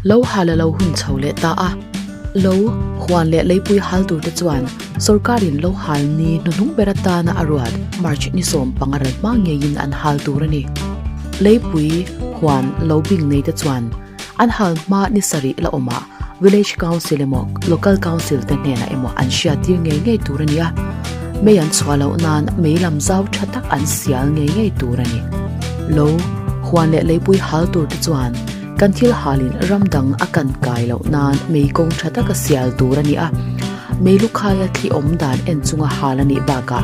Lo hal a lo hun chho leh ta a. Lo, huan leh leipui hal turte chuan sorkarin lo hal ni hnuhnung ber atana a ruat March ni 15 ral hma ngeiin an hal tur a ni. Leipui, huan, lo bing neite chuan an hal hma ni sarih la awmah Village Council emaw Local Council te hnenah emaw an hriattir ngei ngei tur a ni a, mei an chhuah loh nan mei lam zau tha tak an sial ngei ngei tur a ni. Lo, huan leh leipui hal tur te chuan kan thil halin ram dang a kan kai loh nan mei kawng tha taka sial tur a ni a, mei lukhaia thli awm dan en chunga hal a nih bakah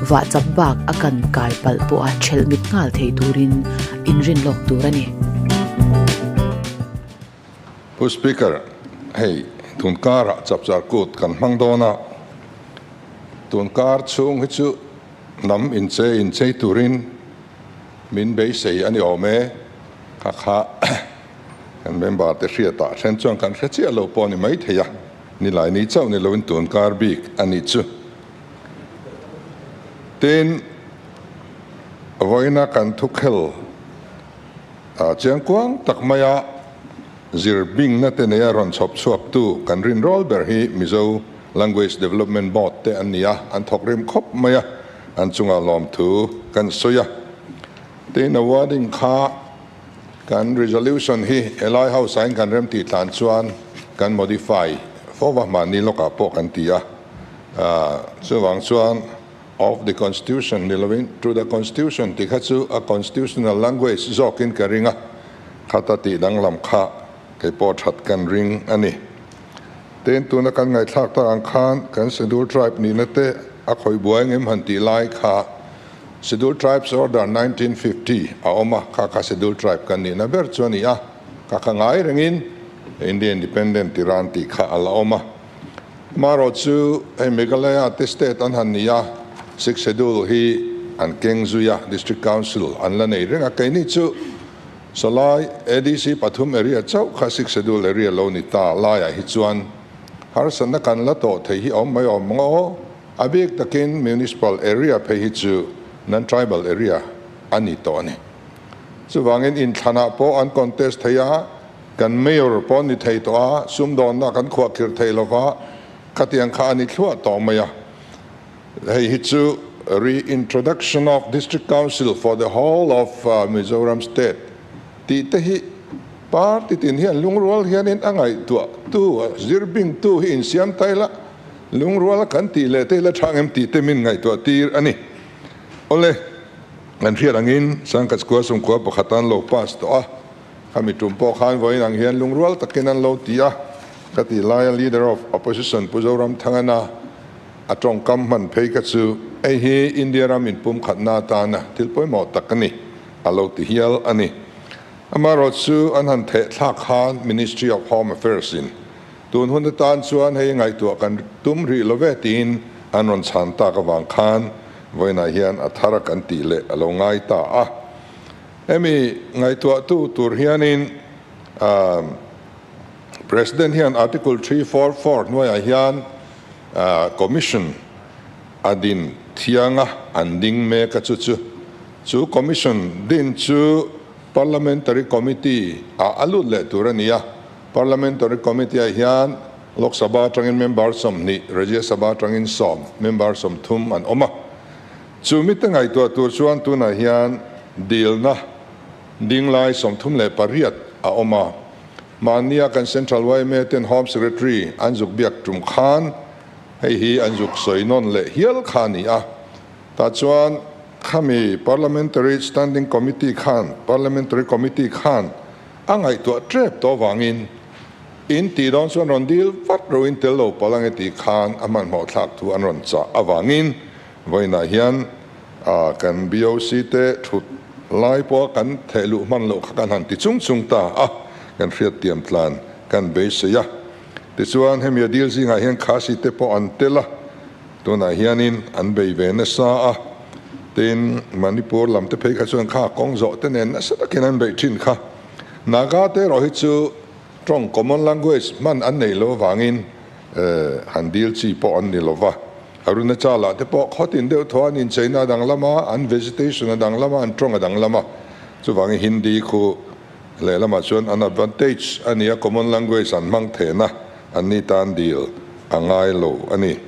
vah chap bak a kan kai palh pawha thelh mit nghal thei turin inrin lawk tur a ni. Pu Speaker, hei tun karah chapchar kut kan hmang dawn a, tun kar chhung hi chu hnam inchei inchei turin min beisei a ni awm e, kha kha kan member te hriatah then chuan kan hre chiah lo pawh a ni maithei a, nilai ni chauh ni loin tun kar bik a nih chu. Tin, vawiina kan thukhel Chiangkuang tak maia zir bingna te neia rawn chhawp chhuaktu kan rinrawl ber hi Mizo Language Development Board te an ni a, an thawk rim khawp mai a, an chunga lawmthu kan sawi a. Tin, awarding kha kan resolution hi helai House ah in kan remtih tlan chuan kan modify fo va, mahni lawkah pawh kan ti a, chuvang chuan Of the Constitution ni lovin to the Constitution tih kha chu a constitutional language zawkin ka ring a, khata tih danglam kha kei pawh that kan ring a ni. Tin, tuna kan ngaihthlak tak ang khan kan Scheduled Tribe nihna te a khawih buai ngem han tih lai kha Scheduled Tribes Order 1950 a awm a, kha kha Scheduled Tribe kan nihna ber chu a ni a, kha kha ngai rengin India Independent Tiran tih kha a la awm a. Marawh chu hei Meghalaya te state an han ni a, Sixth Schedule hi an keng zui a, District Council an la nei reng a, keini chu sawlai ADC pathum area chauh kha Sixth Schedule area lo ni ta laiah hi chuan harsatna kan la tawh thei hi a awm mai awm ang aw, a bik takin Municipal area phei hi chu non-tribal area a ni tawh a ni. Chuvangin inthlanah pawh an contest thei a, Kan Mayor pawh ni thei tawh a, sumdawnna kan khuahkhirh thei lova, khatiang kha a ni thluah tawh mai a. Hei hi chu Reintroduction of District Council for the whole of Mizoram State tih te hi party tin hian lungrual hianin a ngaihtuah tu, a zir bing tu hi insiam ta ila, lungrual kan tih leh te ila tha ngem tih te min ngaihtuah tir a ni. Awle, kan hriat angin Sangkhat Square sawmkua pakhat an lo pass tawh a. Khami tum pawh khan vawiin ang hian lungrual takin an lo ti a, ka tih laia Leader of Opposition Pu Zoramthangana a tawngkam hman phei kha chu hei hi India ram inpumkhatna atana thil pawimawh tak a ni, a lo ti hial a ni. Amaherawh chu an han theh thlak khan Ministry of Home Affairs in tun hun atan chuan hei ngaihtuah kan tum rih lo ve tiin an rawn chhan tak avang khan vawiinah hian a thar a kan tih leh a lo ngai ta a. Hemi ngaihtuahtu tur hianin President hian Article 344 hnuaiah hian Commission a din thiang a, an ding mek a chu chu. Chu Commission din chu Parliamentary Committee ah a lut leh tur a ni a. Parliamentary Committee ah hian Lok Sabha atangin member 20, Rajya Sabha atangin 10, member 30 an awm a. Chu mite ngaihtuah tur chuan tunah hian dilna dinglai 38 a awm a. Mahnia kan Central yma ten Home Secretary an zuk biak tum khan hei hi an zuk sawi nawn leh hial kha a ni a. Tah chuan khami Parliamentary Standing Committee khan Parliamentary Committee khan a ngaihtuah tep tawh avangin in tih dawn chuan rawn dil vat roin tel lo palh ange tih khan a hmanhmawh thlak thu an rawn chah avangin Vawiinah hian kan BOC te thut lai pawha kan theh luh hman loh kha kan han ti chung chung ta a, kan hriat tiam tlan kan beisei a. Tichuan hemi a dil zingah hian Khasi te pawh an tel a, tunah hianin an bei ve nasa a. Tin, Manipur lam te phei kha chuan kha kawng zawh te nen nasa takin an beih thin kha. Naga te erawh hi chu tawng common language hman an nei lo avangin han dil chi pawh an ni lova. Arunachala te pawh khawtin deuh thaw an incheina a danglam a, an vegetation a danglam a, an tawng a danglam a. Chuvangin Hindi khu Lehlamah chuan an advantage a nia, common language an hmang thehna an ni tan dil a ngai lo a ni.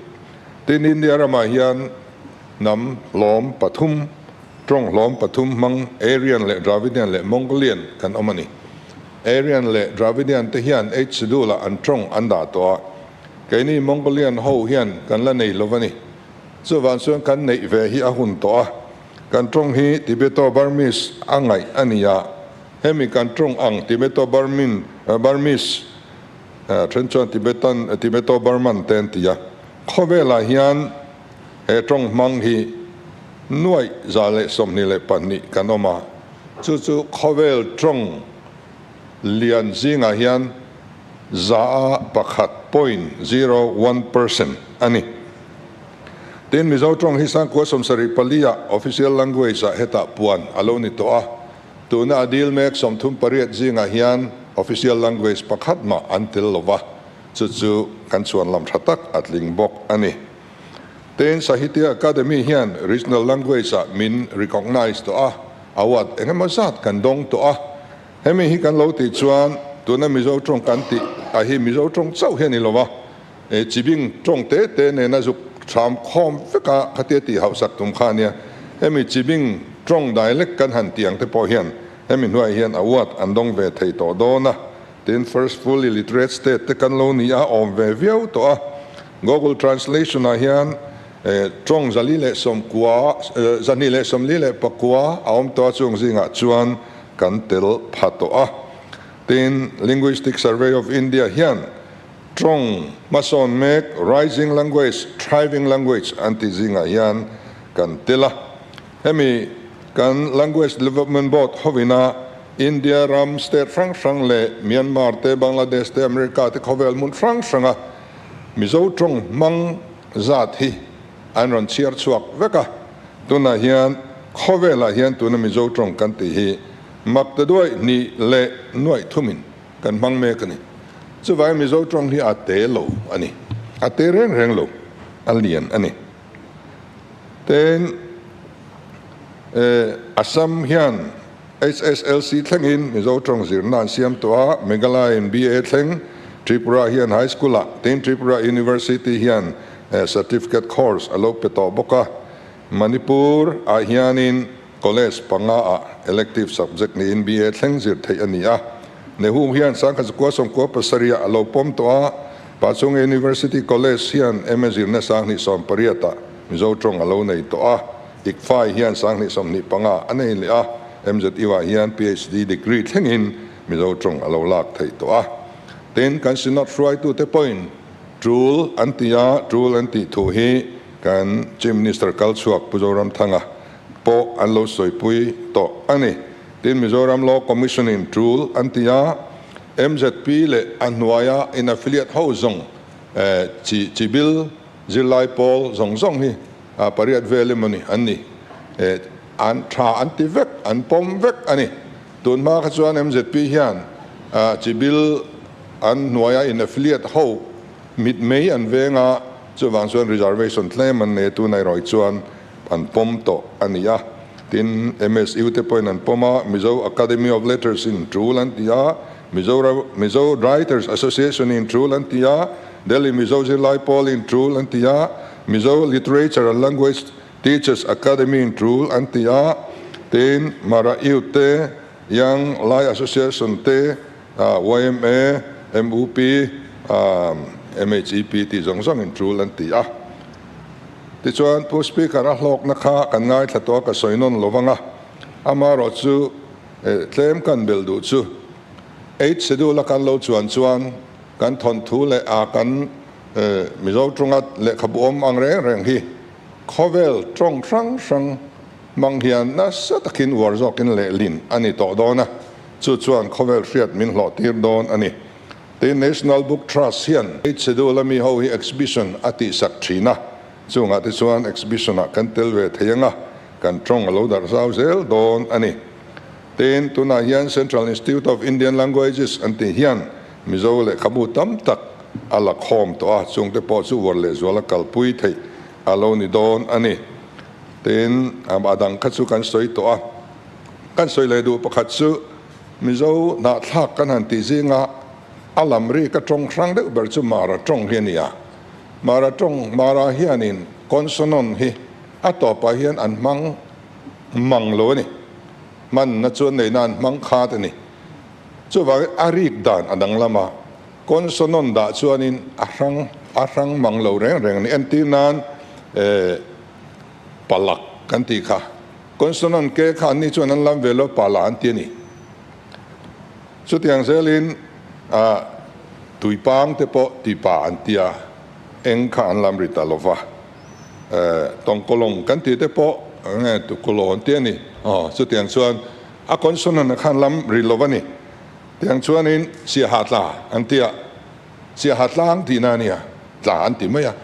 Tin, India ramah hian hnam hlawm pathum, tawng hlawm pathum hmang Aryan leh Dravidian leh Mongolian kan awm a ni. Aryan leh Dravidian te hian Eighth Schedule ah an tawng an dah tawh a, keini Mongolian ho hian kan la nei lo a ni. Chuvang chuan kan neih ve hi a hun tawh a, kan tawng hi Tibeto-Burmese a ngaih a ni a, hemi kan tawng ang Tibeto-Burmin, Burmese, then chuan Tibetan, Tibeto-Burman te an ti a, khawvelah hian he tawng hmang hi nuaih 122 kan awm a, chu chu khawvel tawng lian zingah hian 1.01% a ni. Tin, Mizo tawng hi 1974 ah official language ah hetah puan a lo ni tawh a, tuna a dil mek 38 zingah hian official language pakhat mah an tel lo va, chu chu kan chhuan lam tha tak a tling bawk a ni. Tin, Sahitya Akademi hian regional language ah min recognise tawh a, award engemaw zat kan dawng tawh a, Hemi hi kan lo tih chuan tuna Mizo tawng kan tih a hi Mizo tawng chauh hi a ni lo va, chibing tawng te te nena zuk hram khawm vek a khatia tih hauhsak tum kha a nia. Hemi chibing tawng dialect kan han tih ang te pawh hian hemi hnuaiah hian award an dawng ve thei tawh dawn a. Tin, first fully literate state te kan lo ni a, awm ve viau tawh a. Google translation ah hian tawng 490, 249 a awm tawh a, chung zingah chuan kan tel pha tawh a. Tin, Linguistic Survey of India hian tawng hmasawn mek, rising language, thriving language an tih zingah hian kan tel a. Hemi kan Language Development Board hovina India ram state hrang hrang leh Myanmar te, Bangladesh te, America te khawvel hmun hrang hranga Mizo tawng hmang zat hi an rawn chhiar chhuak vek a. Tunah hian khawvelah hian tuna Mizo tawng kan tih hi mak ta duai hnih leh nuaih thumin kan hmang mek a ni. Chuvangin Mizo tawng hi a te lo a ni. A te reng reng lo, a lian a ni. Tin, Assam hian HSLC thlengin Mizo tawng zirna an siam tawh a, Meghalaya-in BA thleng, Tripura hian High School-ah, tin Tripura University hian Certificate course a lo pe tawh bawk a. Manipur ah hianin College panga ah elective subject niin BA thleng zir theih a ni a. Nehu hian 1997 ah a lo pawm tawh a, Pachhunga University College hian MA zirna 2018 ah Mizo tawng a lo nei tawh a, ICFAI hian 2025 a nei leh a, MZU ah hian PhD degree thlengin Mizo tawng a lo lak theih tawh a. Tin, kan Synod hruaitute pawhin Tul an ti a, tul an tih thu hi kan Chief Minister kal chhuak Pu Zoramthanga pawh an lo sawipui tawh a ni. Tin, Mizoram Law Commission in tul an ti a, MZP leh a hnuaia in affiliate ho zawng chi chi bil zirlai pawl zawng zawng hi pariat vel emaw ni an ni. An tha an ti vek, an pawm vek a ni. Tun hma kha chuan MZP hian chi bil an hnuaia in affiliate ho mit mei an veng a, chuvang chuan reservation tlem an nei a, tunah erawh hi chuan an pawm tawh a ni a. Tin, MSU te pawhin an pawm a, Mizo Academy of Letters in tul an ti a, Mizo Writers Association in tul an ti a, Delhi Mizo Zirlai Pawl in tul an ti a, Mizo Literature and Language Teachers Academy in tul an ti a, tin, Mara Youth te, Young Lai Association te, yma, mup, MHEP tih zawng zawng in tul an ti a. Tichuan, Pu Speaker a hlawkna kha kan ngaithla tawh a, ka sawi nawn lo vang a, amaherawh chu tlem kan belh duh chu Eighth Schedule a kan lo chuan chuan kan thawnthu leh a kan Mizo tawnga lehkhabu awm ang reng reng hi khawvel tawng hrang hrang hmang hian nasa takin uar zawkin lehlin a ni tawh dawn a, chu chuan khawvel hriat min hlawh tir dawn a ni. Tin, National Book Trust hian Eighth Schedule a mi ho hi exhibition a tihsak thin a, chungah te chuan exhibition ah kan tel ve thei ang a, kan tawng a lo darh zau zel dawn a ni. Tin, tunah hian Central Institute of Indian Languages an tih hian Mizo lehkhabu tam tak a la khawm tawh a, chungte pawh chu uar lehzual a kalpui theih a lo ni dawn a ni. Tin, a dang kha chu kan sawi tawh a. Kan sawi leh duh pakhat chu. Mizo hnahthlak kan han tih zinga a lam ri ka tawng hrang deuh ber chu Mara tawng hi a ni a. Mara tawng, Mara hianin consonant hi a tawpah hian an hmang mang lo a ni. Hmanna chuan neihna an hmang khat a ni. Chuvangin a rik dan a danglam a, consonant dah chuanin a hrang a hrang mang lo reng reng a ni. Entir nan eh palak kan tih kha consonant ke kha anni chuan an lam ve lo pala an ti a ni. Chutiang zelin ah tuipang te pawh tipa an ti a, eng kha an lam ri ta lo va. Tawngkawlawng kan tih te pawh nge tukawlaw an ti a ni. Aw chutiang chuan a consonant a khan lam ri lo a ni. Tiang chuanin siaha tla an ti a, siaha tlang tihna a nia, tla an ti mai a.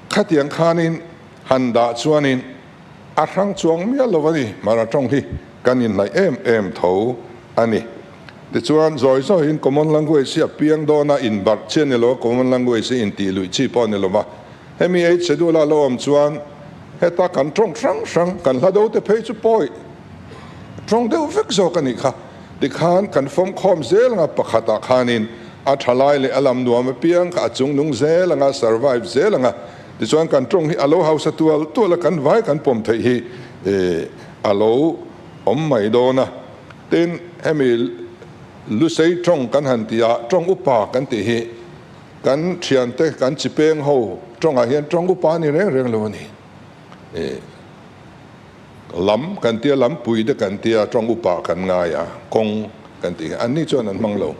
Khatiang khanin han dah chuanin a hrang chuang miah lo a ni. Mara tawng hi kan inhnaih em em tho a ni. Tichuan zawi zawiin common language hi a piang dawn a, inbarh chi a ni lo a, common language hi intih luih chi pawh a ni lo va. Hemi eight schedule a lo awm chuan heta kan tawng hrang hrang, kan hla do te phei chu pawi tawng deuh vek zawk a nih kha. Tikhan kan fawm khawm zel anga pakhatah khanin a tha lai leh a lam nuam apiang kha a chung nung zel anga, survive zel anga. Tichuan kan tawng hi a lo hausa tual tual a, kan vai kan pawm theih hi a lo awm mai dawn a. Tin, hemi Lusei tawng kan han tih a, tawng upa kan tih hi Kan thiante, kan chi peng ho tawngah hian tawng upa a ni reng reng lo a ni. Ih, lam kan tia, lampui te kan tia, tawng upa kan ngai a, kawng kan tih hi anni chuan an hmang lo.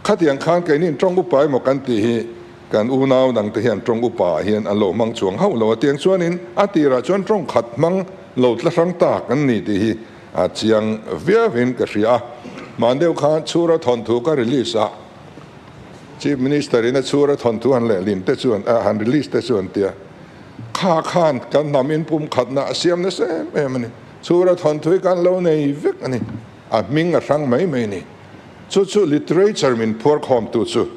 Khatiang khan keini'n tawng upa emaw kan tih hi kan unau dangte hian tawng upa ah hian an lo hmang chuang hauh lo a. Tiang chuanin a tirah chuan tawng khat hmang lo tla hrang tak an ni tih hi a chiang viauin ka hria a. Hman deuh khan Chhura thawnthu ka release a. Chief Minister in a chhur a thawnthu han lehlin te chuan a han release te chuan tia kha khan kan hnam in pum khatna a siam nasa em em a ni. Chhur a thawnthu hi kan lo nei vek a ni. A hming a hrang mai mai a ni. Chu chu literature min phuar khawm tu chu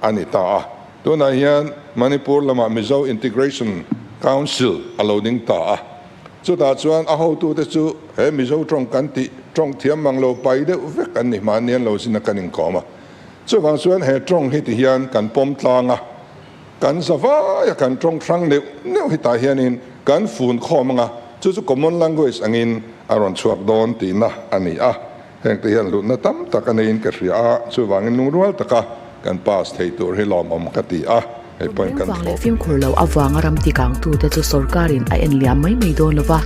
a ni ta a. Tunah hian Manipur lamah Mizo Integration Council a lo ding ta a. Chutah chuan a hotute chu he Mizo tawng kan tih tawng thiam mang lo pai deuh vek an ni hmahni an lo zin a kan inkawm a. Chuvang chuan he tawng hi ti hian kan pawm tlang a, kan za vai a kan tawng hrang neuh neuh hi tah hianin kan fun khawm ang a, chu chu common language angin a rawn chhuak dawn tihna a ni a. Hengte hian hlutna tam tak a neiin ka hria a, chuvangin lungrual taka kan pass thei tur hi lawmawm ka ti a, hei pawhin kan Vang leh fimkhur lo avanga ram tikangtute chu sorkarin a en liam mai mai dawn lova,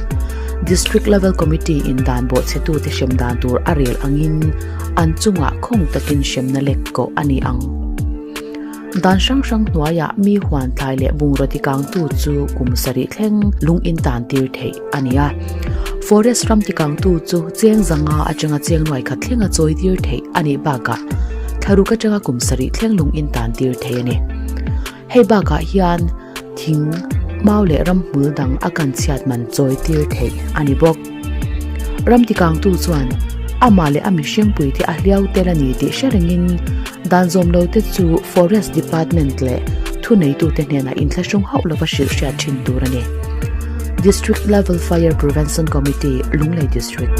District Level Committee in dan bawhchhetute hrem dan tur a rel angin an chungah khawng takin hremna lek koh a ni ang. Dan hrang hrang hnuaiah mi huan thlai leh bungraw tikangtu chu kum sarih thleng lung in tan tir theih a ni a. Forest ram tikangtu chu cheng zanga atanga cheng nuai khat thlenga chawi tir theih a nih bakah thlaruk atanga kum sarih thleng lung in tan tir thei a ni. Hei bakah hian thing, mau leh ramhmul dang a kan chhiat man chawi tir theih a ni bawk. Ram tikangtu chuan amah leh a mihringpui te a hliau tel a ni tih hre rengin dan zawm lo te chu Forest Department leh thuneitute hnenah inthlahrung hauh lova hrilh hriat thin tur a ni. District Level Fire Prevention Committee, Lunglei District.